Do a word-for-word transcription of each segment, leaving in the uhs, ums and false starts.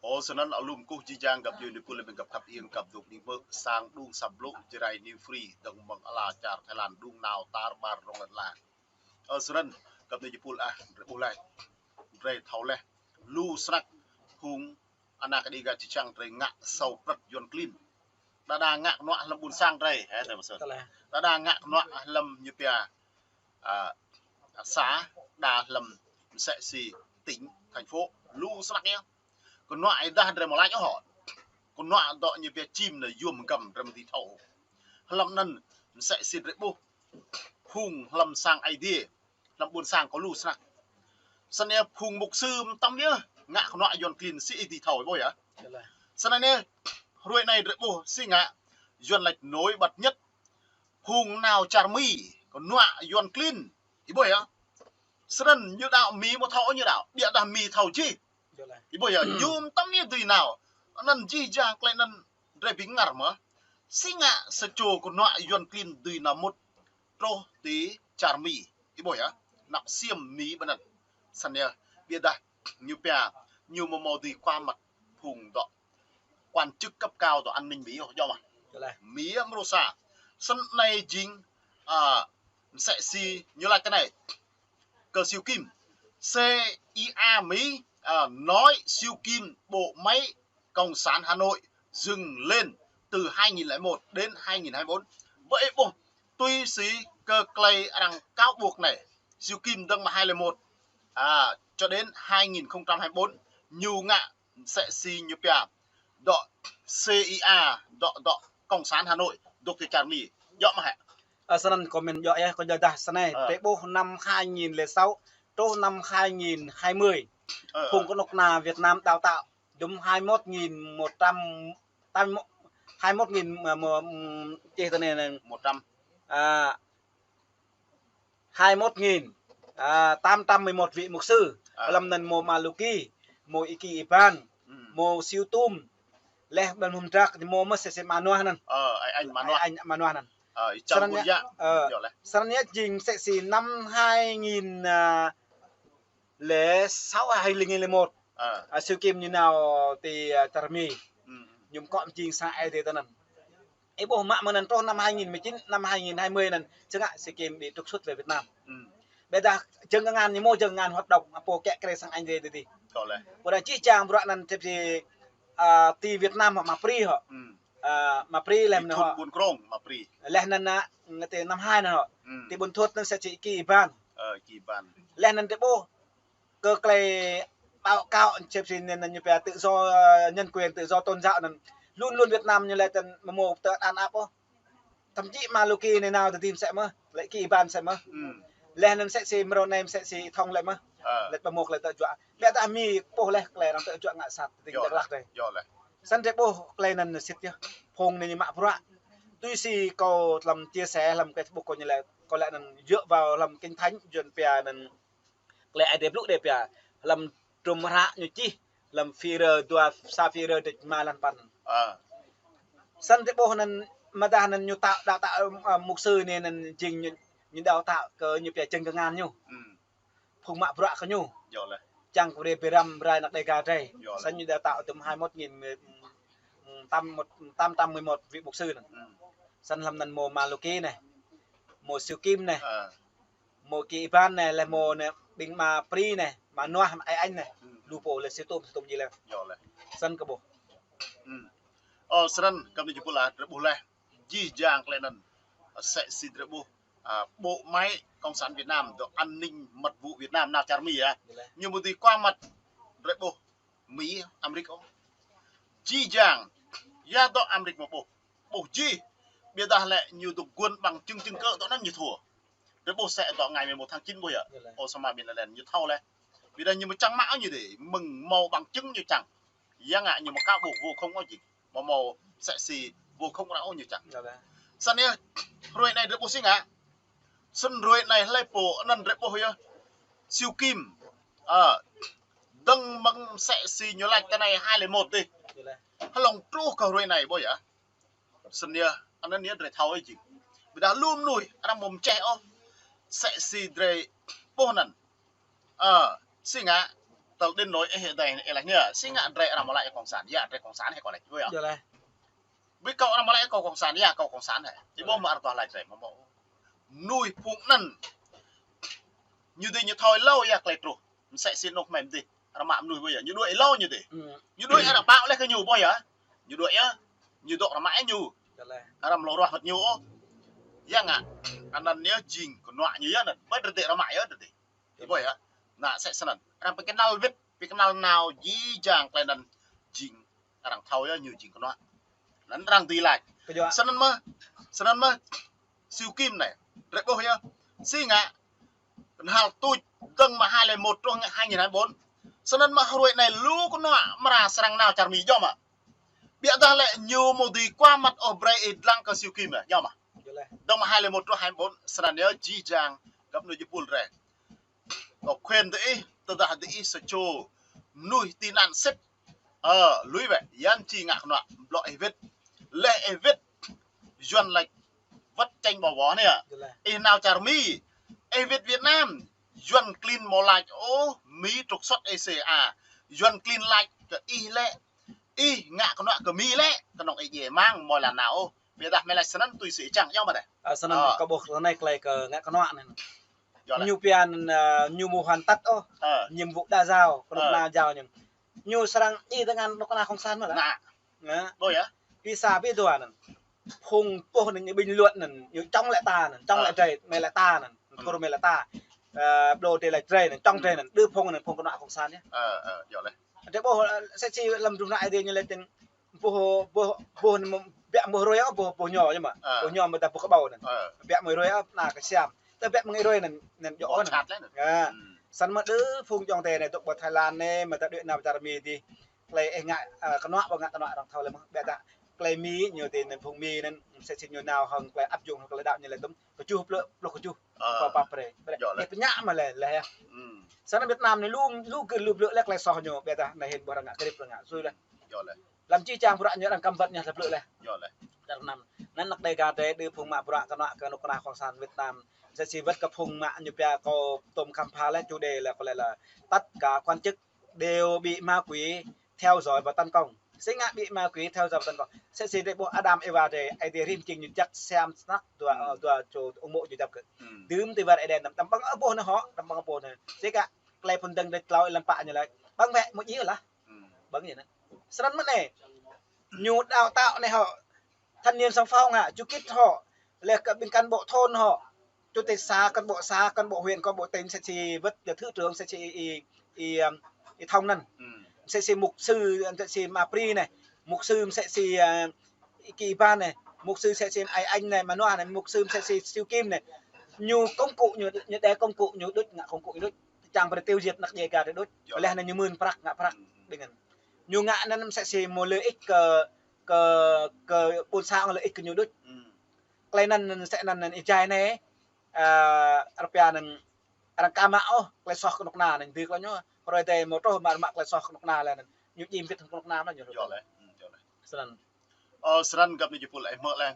Ơ, snăn alum kơkuh jih jang găp djuê ni pul lĕ ƀing găp khăp iêng găp dŏ ƀing hmư̆ sang đŭng săp blŭ Jrai News Free dơ̆ng mơ̆ng ala čar Thái Lan đŭng nao tar ƀar rŏng lăn ala. Ơ, snăn găp djuê ni pul ah, drei ƀuh leh, drei thâo leh, lu snăk phung ană kơ Dega čư̆ čhiăng drei ngă sâo prăt Yuăn klin. Đa đa ngă knuă hlăm ƀuôn sang drei, hă, drei mơsĕt. Đa đa ngă knuă hlăm ñu pia, a, xã, đa hlăm msĕ si tỉnh, thành phố, lu snăk yơh. Knuă ih dah drei mơ̆ lač ôh hŏ. Knuă dŏ ñu pia čim nao yuôm hgăm drei mơ̆ dưi thâo. Hlăm anăn msĕ si drei ƀuh phung hlăm sang Aê Diê, hlăm ƀuôn sang kơ lu snăk. Snăn yơh phung mục sư mtam yơh ngă knuă Yuăn klin si ih dưi thâo ƀuh yơh. Snăn yơh hruê anei drei ƀuh si ngă Yuăn lač nổi bật nhất phung nao čar Mi knuă Yuăn klin. Ih ƀuh yơh. Snăn ñu đăo Mi mơ̆ thâo ñu đăo, ƀiădah Mi thâo jih. Ih ƀuh yơh, ñu mtam yơh dưi nao. Anăn jih jang klei anăn drei ƀing ngă mơ̆. Si ngă sa čô knuă Yuăn klin dưi nao mŭt truh ti čar Mi. Ih ƀuh yơh, nao ksiêm Mi ƀơi anăn. Snăn yơh, ƀiădah ñu pia, ñu mơ̆ mâo dưi qua mặt phung dŏ quan chức cấp cao dŏ an ninh Mi ôh, djŏ mơ̆. Mi yơh mrô sa. Snăn anei jing, a, msĕ si ñu lač tơ anei. Kơ Siu Kim. C I A Mi, a, nói Siu Kim bộ máy Cộng sản Hà Nội dừng lên từ hai nghìn lẻ một đến hai nghìn hai mươi bốn. Ƀơi ih ƀuh, tui si kơ klei arăng cáo buộc anei, Siu Kim dơ̆ng mơ̆ng hai lẻ một, a, cho đến hai nghìn không trăm hai mươi bốn, ñu ngă msĕ si ñu pia dŏ C I A, dŏ, dŏ Cộng sản Hà Nội, dŏ ti čar Mi. Djŏ mơ̆ hă? Ơ, snăn comment djŏ yơh, kơ djŏ dah snei. Ơ. Drei ƀuh năm hai nghìn lẻ sáu truh năm hai nghìn hai mươi. Ơ, ơ. Phung kơnuk kơna Việt Nam đào tạo dŭm hai mươi mốt nghìn một trăm, tám mươi mốt, hai mươi mốt nghìn, ơ, mơ-, ưm, čih tơ anei anei. Một trăm. A, hai mươi mốt nghìn, a, tám trăm mười một vị mục sư. Ơ. Hlăm anăn mâo Maluki, mâo Y Ki Iban, ưm, mâo Siu Tum, leh ƀơi mơ̆ng drăk mâo mơ̆ msĕ si Manuah anăn. Ơ, ai, ai Manuah. Ai, ai Manuah anăn. Ơ, ih čang ƀuôn yă. Ơ, djŏ leh. Snăn yơh jing msĕ si năm hai nghìn, a, lẻ sáu hay hai nghìn lẻ một. Ơ. A, Siu Kim ñu nao ti, a, čar Mi. Ưm. Ñu mkŏ mjing sang Aê Diê tơ anăn. Ih ƀuh mă mơ̆ng anăn truh năm hai nghìn mười chín, năm hai nghìn hai mươi anăn, čơngă Siu Kim bị trục xuất về Việt Nam. Ưm. Ƀiădah jơ̆ng kơngan ñu mâo jơ̆ng kơngan hoạt động, a, pô kiă kriê sang Aê Diê tơ dih. Djŏ leh. Ƀudah jih jang bruă anăn tơpă si, a, ti Việt Nam hŏ Mapri hŏ. Ưm. A, Mapri leh mơ̆n hŏ. Ih thŭn ƀuôn Krông, Mapri. Leh anăn, a, ngă ti năm hai anăn hŏ. Ưm. Ti ƀuôn Thuột anăn msĕ si Y Ki Iban. Ơ, Y Ki Iban. Leh anăn drei ƀuh kơ klei báo cáo msĕ si anăn ñu pia tự do, ơ, nhân quyền, tự do tôn giáo anăn. Luôn luôn Việt Nam ñu lĕ tăn mơ̆ mâo tơ an ăp ôh. Thậm chí Maluki anei nao tơ dih msĕ mơ̆, lĕ Y Ki Iban msĕ mơ̆. Ưm. Leh anăn msĕ si mrô anei msĕ si Thong lĕ mơ̆. Ơ. Lĕ pơmok lĕ tơ juă. Ƀiădah Mi ƀuh leh klei arăng tơ juă ngă sat ti Dak Lak drei. Djŏ leh. Snăn drei ƀuh klei anăn sĭt yơh. Phung anei ñu mă bruă. Tui si kâo hlăm chia sẻ hlăm Facebook kâo ñu lĕ, kâo lĕ anăn djŏ ƀơi hlăm Kinh Thánh, Yuăn pia anăn klei Aê Diê blŭ dih pia, hlăm hdruôm hră ñu čih, hlăm Phi-rơ dua, sa Phi-rơ dêč rơma lăn păn. Ơ. Snăn drei ƀuh anăn, mơdah anăn ñu đào, đào tạo, ơ, mục sư anei anăn jing ñu, ñu đào tạo kơ ñu pia jơ̆ng kơngan ñu. Ưm. Phung mă bruă kơ ñu. Djŏ leh. Čang kơ brei bi răm rai anak Dega drei. Djŏ leh. Snăn ñu đào tạo tơm hai mươi mốt nghìn, ưm, ưm, tám, một, tám trăm mười một vị mục sư anăn. Ưm. Snăn hlăm anăn mâo Maluki anei. Mâo Siu Kim anei. Ơ. Mâo Y Ki Iban anei, leh mâo anei, ƀing Mapri anei, Manuah, Ai Anh anei. Ưm. Lu pô leh Siu Tum, Siu Tum jih leh. Djŏ leh. Snăn kơ ƀuh. Ưm. Ơ, snăn, kăm ni jơpul ah, drei ƀuh leh. Jih jang klei anăn, msĕ si drei ƀuh, a, bộ máy Cộng sản Việt Nam, dŏ an ninh mật vụ Việt Nam, nao čar Mi ah. Djŏ leh. Ñu mơ̆ dưi qua mặt, drei ƀuh Mi, Amêrik ôh. Jih jang, ya dŏ Amêrik mơ̆ ƀuh. Ƀuh jih. Ƀiădah lĕ ñu dŏ guôn bằng chứng, chứng cứ dŏ anăn ñu thua. Drei ƀuh msĕ dŏ ngày mười một tháng chín ƀuh yơh. Djŏ leh. Osama bin Laden ñu thâo leh. Ƀiădah ñu mơ̆ čang mă ñu dih. Mơ̆ng mâo bằng chứng ñu čang. Ya ngă ñu mơ̆ ka ƀuh vô khống ôh jing. Mơ̆ mâo msĕ si vô khống arăng ôh ñu čang. Djŏ leh. Snăn yơh, hruê anei drei ƀuh si ngă. Snăn hruê anei hlei pô anăn drei ƀuh yơh. Siu Kim. Ơ. Dơ̆ng mơ̆ng msĕ si ñu lač tơ anei hai lẻ một dih. Djŏ leh. Hlŏng truh kơ hruê anei ƀuh yơh. Snăn yơh, anăn yơh drei thâo ih jing. Ƀiădah lu mnuih, arăng mơ̆ mčeh ôh. Msĕ si drei ƀuh anăn. Ơ, si ngă. Tơl đĭ nôi ih dai ih laĭ anai, si ngă drei arăng mă laĭ cộng sản, ya drei cộng sản hĕ kâo laĭ, ƀuh yơh. Yơh laih. Ƀing kâo arăng mă laĭ kâo cộng sản, ya kâo cộng sản hĕ. Ih ƀuh mă arăng tuh laĭ drei mơ̆ mơ̆. Mơnuih phung anŭn. Ñu dih ñu thâo hlâo ya klei truh. Msĕ si anŏ mơ̆ng dih. Arăng mă mơnuih ƀuh yơh. Ñu đuaĭ hlâo ñu dih. Ñu đuaĭ arăng pă laih kơ ñu ƀuh yơh. Ñu đuaĭ yơh. Ñu dŏ arăng mă ñu. Yơh laih. Arăng mlâo ruah wơ̆t ñu ôh. Ya ngă. Anŭn yơh jing kơnuă ñu yơh anŭn. Ƀơi drơi dih arăng mă yơh drơi dih. Ih ƀuh yơh. Anai msĕ snăn. Arăng pơkơnăl wĭt, pơkơnăl nao jih jang klei anŭn jing arăng thâo yơh ñu jing kơnuă. Anŭn arăng dưi laĭ. Kơjua. Snăn mơ̆, snăn mơ̆, Siu Kim anai. Drei ƀuh yơh. Si ngă, kơnăl tuč, dơ̆ng mơ̆ hai lẻ một truh ngă hai nghìn hai mươi bốn. Snăn mơ̆ hruê anai lu kơnuă mơra srăng nao čar Mi djŏ mơ̆. Ƀiădah lĕ ñu mơ̆ dưi kua măt ôh brơi ih dlăng kơ Siu Kim anai, djŏ mơ̆. Yơh laih. Dơ̆ng mơ̆ hai lẻ một truh hai mươi bốn, snăn yơh jih jang găp nui jơpul drei. Kâo khuyên diih, tơdah diih sa čô mơnuih tị nạn sĭt. Ơ, lui wĕ, yan či ngă kơnuă, blŏ ih wĭt. Laih ih wĭt, Yuăn laĭ wơ̆t čĕng ƀâo wŏ anai. Yơh laih. Ih nao čar Mi, ih wĭt Việt Nam, Yuăn klin mơ̆ laĭ ôh, Mi trục xuất ih sĕ a. Yuăn klin laĭ kơ ih lĕ, ih ngă kơnuă kơ Mi lĕ, kơnơ̆ng ih djai mang mơ̆ lăn nao ôh. Ƀiădah mơ̆ laĭ snăn tui si ih čang, djŏ mơ̆ dih. Ơ, snăn kâo ƀuh anai klei kơ ngă kơnuă anŭn. Yơh laih. Ñu pia anŭn, ơ, ñu mơ̆ hoàn tất ôh. Ơ. Nhiệm vụ đã giao, kơnuk kơna giao ñu. Ñu srăng djai tơngan kơnuk kơna cộng sản mơ̆ laih. Anai. Anai. Ƀuh yơh. Pisa pi dua anŭn. Phung pô anŭn ñu bình luận anŭn, ñu čŏng lĕ ta anŭn, čŏng lĕ drei, mơ̆ lĕ ta anŭn. Kơ mơ̆ lĕ ta. Ơ, blŏ drei lĕ drei anŭn, čŏng drei anŭn, đơ phung anŭn, phung kơnuk kơna cộng sản yơh. Ơ, ơ, yơh laih. Drei ƀuh, ơ, msĕ si lăm ƀrư̆ anai drei ñu lĕ tin ƀuh, ƀuh, ƀuh anŭn mơ̆, biă mơ̆ hrơi ôh, ƀuh, ƀuh ñu yơh mơ̆. Ơ. Ƀuh ñu mơ̆ ta ƀuh kơƀâo anŭn. Ơ. Biă mơ̆ hrơi ôh, anai kơ siam. Tơ biă mơ̆ hrơi anŭn, anŭn djŏ anŭn. Ơ. Snăn mơ̆ đơ phung djŏ drei anai dŏ ƀơi Thái Lan anai, mơ̆ ta đuaĭ nao čar Mi dih. Klei ih ngă, ơ, kơnuă ƀu ngă kơnuă arăng thâo lĕ mơ̆. Ƀiădah klei Mi ñu dih anŭn phung Mi anŭn, msĕ si ñu nao hăng klei áp dụng hăng klei đăo ñu lĕ tŭm. Kơjuh plơ̆, pluh kơjuh. Ơ. Pơpă brơi. Yơh laih. Ih pơñă mơ̆ lĕ, lĕ yơh. Snăn Việt Nam anai lu, lu gơ̆ lu blơ̆ lĕ klei soh ñu, ƀiădah anai hĭn ƀuh arăng ngă krĭp arăng ngă sui lĕ. Yơh laih. Lăm jih jang bruă ñu arăng kăm wơ̆t ñu lĕ blơ̆ laih. Yơh laih. Čar Việt Nam. Anŭn anăk Đêga drei đơ phung mă bruă kơnuă kơ kơnuk kơna cộng sản Việt Nam. Msĕ si wơ̆t kơ phung mă ñu pia kâo tŭm khăm pha lĕ chủ đề lĕ kâo lĕ là tất cả quan chức đều bị ma quỷ theo dõi và tấn công. Si ngă bị ma quỷ theo dõi và tấn công. Msĕ si drei ƀuh Adam Êwa drei, Aê Diê rĭm čing ñu jak siam snăk dua, ơ, dua čô ung mô̆ ñu djăp kơ. Dưm ti war Êđen tăm, tăm ƀơ̆ng ƀôh anai hŏ, tăm ƀơ̆ng ƀôh anai. Si ngă klei phŭn dơ̆ng drei tlâo ih lăm pă ñu laĭ. Ƀơ̆ng wĕ, mơ̆ djai lah. Ƀơ̆ng yơh anŭn. Snăn mơ̆ anai. Ñu đào tạo anai hŏ. Thanh niên xung phong hă, chủ tịch hŏ. Lĕ kơ ƀing cán bộ thôn hŏ. Chủ tịch xã, cán bộ xã, cán bộ huyện, cán bộ tỉnh, msĕ si wơ̆t là thứ trưởng, msĕ si ih, ih, ih, ih Thông anŭn. Msĕ si mục sư, msĕ si Ma Pri anai. Mục sư, msĕ si, ơ, ih Ki Ban anai. Mục sư, msĕ si Ai Anh anai, Ma Noa anai. Mục sư, msĕ si Siu Kim anai. Ñu công cụ, ñu, ñu đe công cụ, ñu đôč, ngă công cụ ñu đôč. Čang brơi tiêu diệt anăk Đêga drei đôč. Yơh. Laih anŭn ñu mưn prăk, ngă prăk. Ƀing anŭn. Ñu ngă anŭn msĕ si mơ̆ lợi ích kơ, kơ, kơ ƀôn sang, lợi ích kơ ñu đôč. Klei anŭn, anŭn msĕ anŭn, anŭn ih djai anai, ơ, arăng pia anŭn, arăng ka mă ôh klei soh kơnuk kơna anŭn dưi klei ñu, hrơi drei mơ̆ truh mă, mă klei soh kơnuk kơna lĕ anŭn. Ñu djai mbĭt kơnuk kơna mơ̆ ñu. Yơh laih. Yơh laih. Snăn. Ơ, snăn găp nui jơpul ih mơ̆ lĕ.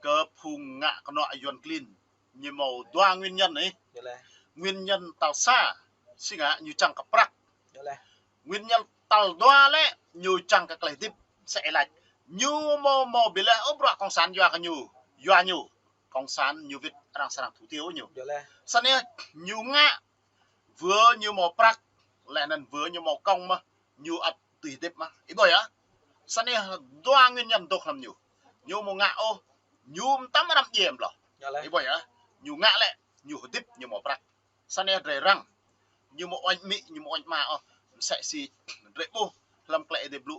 Kơ phung ngă kơnuă Yuăn klin. Ñu mâo dua nguyên nhân anai. Yơh laih. Nguyên nhân tal sa, si ngă ñu čang kơ prăk. Yơh laih. Nguyên nhân tal dua lĕ, ñu čang kơ klei hơdip, msĕ ih laĭ. Ñu mơ̆ mâo ƀiă lĕ, ơ, bruă cộng sản yua kơ ñu, yua ñu. Cộng sản ñu wĭt arăng srăng thủ tiêu ñu. Yơh laih. Snăn yơh, ñu ngă, wơ̆t ñu mâo prăk, laih anŭn wơ̆t ñu mâo công mơ̆, ñu ăt dưi hơdip mơ̆. Ih ƀuh yơh. Snăn yơh dua nguyên nhân dŏ hlăm ñu. Ñu mơ̆ ngă ôh, ñu mơtam arăng djai ƀlŏr. Yơh laih. Ih ƀuh yơh. Ñu ngă lĕ, ñu hơdip, ñu mâo prăk. Snăn yơh drei răng. Ñu mơ̆ uañ amĭ, ñu mơ̆ uañ ama ôh. Msĕ si drei ƀuh hlăm klei Ơi Adai blŭ.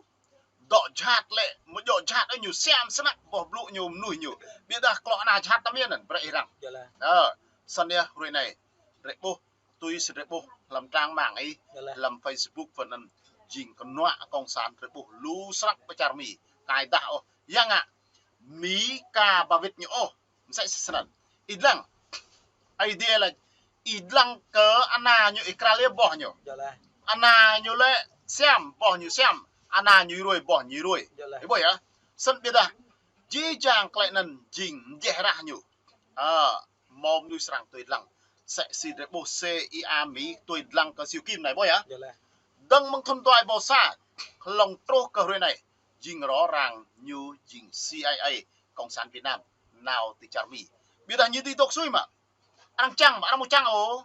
Dŏ jhat lĕ, mơ̆ dŏ jhat ôh ñu siam snăk, boh blŭ ñu mơnuih ñu. Ƀiădah klŏ ană jhat tơmiên anŭn, brơi ih răng. Yơh laih. Ơ, snăn yơh hruê anai. Drei ƀuh, tui si drei ƀuh, hlăm trang mạng ih, yơh laih, hlăm Facebook wơ̆t anŭn, jing kơnuă cộng sản drei ƀuh lu snăk pơ čar Mi, ka ih dah ôh, ya ngă, Mi ka ba wĭt ñu ôh, msĕ si snăn. Ih dlăng, Aê Diê laĭ, ih dlăng kơ ană ñu ih krăl yơh boh ñu. Yơh laih. Ană ñu lĕ siam, boh ñu siam, ană ñu ruai, boh ñu ruai. Yơh laih. Ih ƀuh yơh, snăn ƀiădah, jih jang klei anŭn jing mjeh rah ñu. Ơ, mơ̆ mơnuih srăng tui dlăng. Msĕ si drei ƀuh C I A Mi tui dlăng kơ Siu Kim anai ƀuh yơh. Yơh laih. Dơ̆ng mơ̆ng thŭn dua rơbâo sa, hlŏng truh kơ hrơi anai, jing rŏ răng ñu jing C I A, Cộng sản Việt Nam, nao ti čar Mi. Ƀiădah ñu dưi dŏ sui mă. Arăng čang mă, arăng ƀu čang ôh.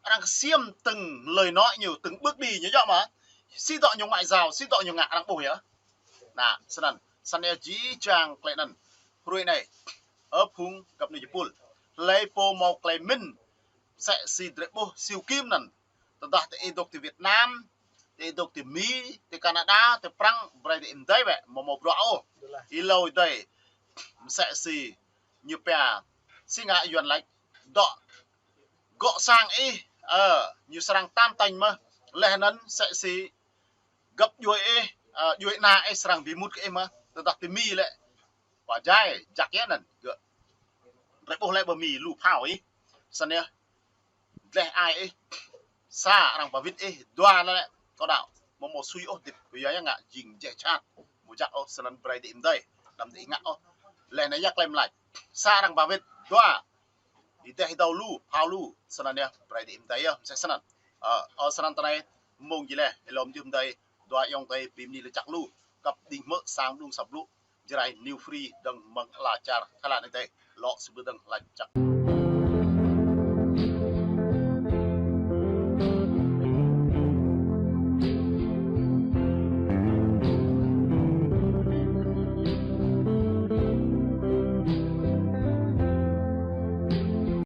Arăng ksiêm tơ̆ng lơi nói ñu, tơ̆ng bước đi ñu djơ̆ mă. Si dŏ ñu ngoại giao, si dŏ ñu ngă arăng ƀuh yơh. Anai, snăn, snăn yơh jih jang klei anŭn. Hrơi anai, ơ phung găp ni jơpul. Hlơi pô hmâo klei mĭn, msĕ si drơi ƀuh Siu Kim anŭn. Tơdah ti ih dŏ ti Việt Nam, ti ih dŏ ti Mi, ti Canada, ti Prăng, brơi ti ih mdei wĕ, hmâo hmâo bruă ôh. Ih hlâo ih dei, msĕ si ñu pia, si ngă Yuan lač, dŏ gŏ sang ih, ơ, ñu srăng tan tanh mơh. Laih anŭn msĕ si găp djuai ih, ơ, djuai ana ih srăng bi mŭt kơ ih mơh. Tơdah ti Mi lĕ, pơdjai, jak yơh anŭn, gơ̆. Drơi ƀuh lĕ ƀơi Mi lu phao ih. Snăn yơh, dleh ai ih, sa arăng ba wĭt ih, dua anŭn lĕ, kâo đaŏ, hmâo hmâo sui ôh, hơdip kơ yua yơh ngă jing jĕ čat. Ƀu jak ôh, snăn brơi ti ih mdei, đăm ti ih ngă ôh. Laih anŭn yơh klei mlač. Sa arăng ba wĭt, dua, ih deh ih dâo lu, phao lu, snăn yơh, brơi ti ih mdei yơh, msĕ snăn. Ơ, ơ, snăn tơ anai, mông jih laih, ih lŏm jih mdei, dua ayŏng adơi, bi mni lač jăk lu, kăp đing hmư̆ sang mơđung sa blŭ, Jrai New Free dơ̆ng mơ̆ng ala čar Thái Lan adih, lŏ sŭ blư̆ dơ̆ng lač jăk.